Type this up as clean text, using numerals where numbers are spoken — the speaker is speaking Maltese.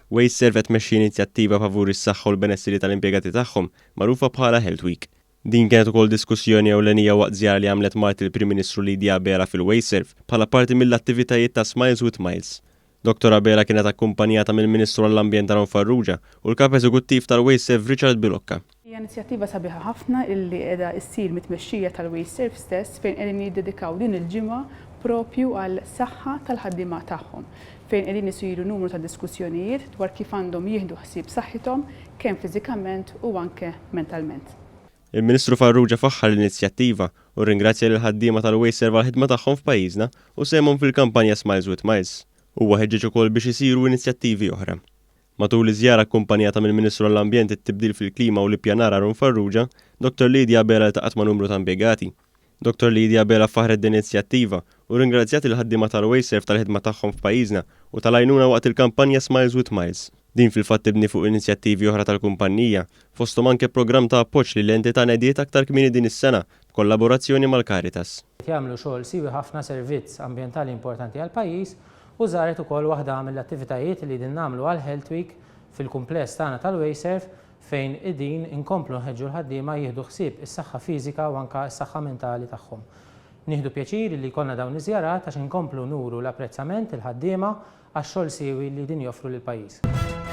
WasteServ qed tmexxi inizjattiva favur is-saħħa u l-benesseri tal-impjegati tagħhom, magħrufa bħala Health Week. Din kienet ukoll diskussjoni ewlenija waqt żjara li għamlet mart il-Prim Ministru Lydia Abela fil-WasteServ bħala parti mill-attivitajiet ta' Smiles with Miles. Dottor Abela kienet akkumpanjata mill-Ministru għall-Ambjent Aaron Farrugia u l-Kap Eżekuttiv tal-WasteServ Richard Bilocca. Hija inizjattiva sabiħa ħafna illi qiegħda issir mit-tmexxija tal-WasteServ stess fejn qegħdin jiddedikaw din il-ġimgħa propju għal saħħa tal-ħaddiema tagħhom fejn qegħdin isiru numru ta' diskussjonijiet dwar kif għandhom jieħdu ħsieb saħħithom kemm fiżikament u anke mentalment. Il-Ministru Farrugia faħħar l-inizjattiva u rringrazzja lill-ħaddiema tal-WasteServ għall-ħidma tagħhom f'pajjiżna u sehemhom fil-kampanja Smiles with Miles. Huwa ħeġġeġ ukoll biex isiru inizjattivi oħra. Matul iż-żjara akkumpanjata mill-Ministru għall-Ambjent, it-Tibdil fil-Klima u l-Ippjanar Aaron Farrugia, Dottor Lydia Abela ltaqgħet ma' numru ta' impjegati. Dottor Lydia Abela faħħret din l-inizjattiva u rringrazzjat lill-ħaddiema tal-WasteServ tal-ħidma tagħhom f'pajjiżna u tal-għajnuna waqt il-kampanja Smiles with Miles. Din fil-fatt tibni fuq inizjattivi oħra tal-kumpanija, fosthom anke programm ta' appoġġ li l-entità nediet aktar kmieni din is-sena b'kollaborazzjoni mal-Caritas. Qed jagħmlu xogħol siewi ħafna, servizz ambjentali importanti għall-pajjiż u żaret ukoll waħda mill-attivitajiet li qegħdin nagħmlu għal Health Week fil-kumpless tagħna tal-WasteServ fejn qegħdin inkomplu nħeġġu l-ħaddiema jieħdu ħsieb is-saħħa fiżika u anke s-saħħa mentali tagħhom. Nieħdu pjaċir li jkollna dawn iż-żjarat għax inkomplu nuru l-apprezzament lill-ħaddiema għax-xogħol siewi li qegħdin joffru lill-pajjiż.